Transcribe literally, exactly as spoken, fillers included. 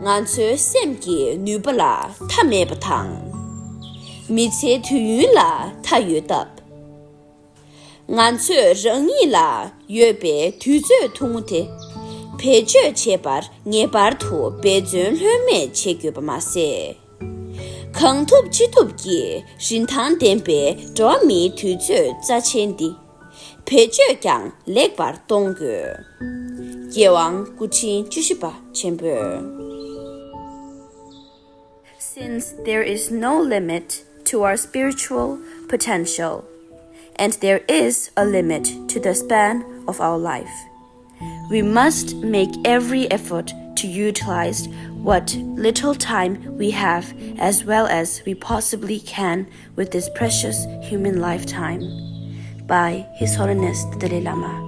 ང་ཚོའི་སེམས་ཀྱི་ནུས་པ་ལ་མཐའ་མེད་པ་དང་། མི་ཚེའི་དུས་ཡུན་ལ་མཐའ་ཡོད་སྟབས། ང་ཚོས་རང་ཉིད་ལ་ཡོད་པའི་དུས་ཚོད་ཐུང་ངུ་དེ་བེད་སྤྱོད་བྱེད་པར་ངེས་པར་དུ་འབད་བརྩོན་ལྷོད་མེད་བྱེད་དགོས་པ་མ་ཟད། གང་ཐུབ་ཅི་ཐུབ་ཀྱིས་རིན་ཐང་ལྡན་པའི་འགྲོ་བ་མིའི་དུས་ཚོད་རྩ་ཆེན་འདི་བེད་སྤྱོད་ཀྱང་ལེགས་པར་གཏོང་དགོས། རྒྱལ་དབང་སྐུ་ཕྲེང་བཅུ་བཞི་པ་ཆེན་པོས། Since there is no limit to our spiritual potential, and there is a limit to the span of our life, we must make every effort to utilize what little time we have as well as we possibly can with this precious human lifetime. By His Holiness the Dalai Lama.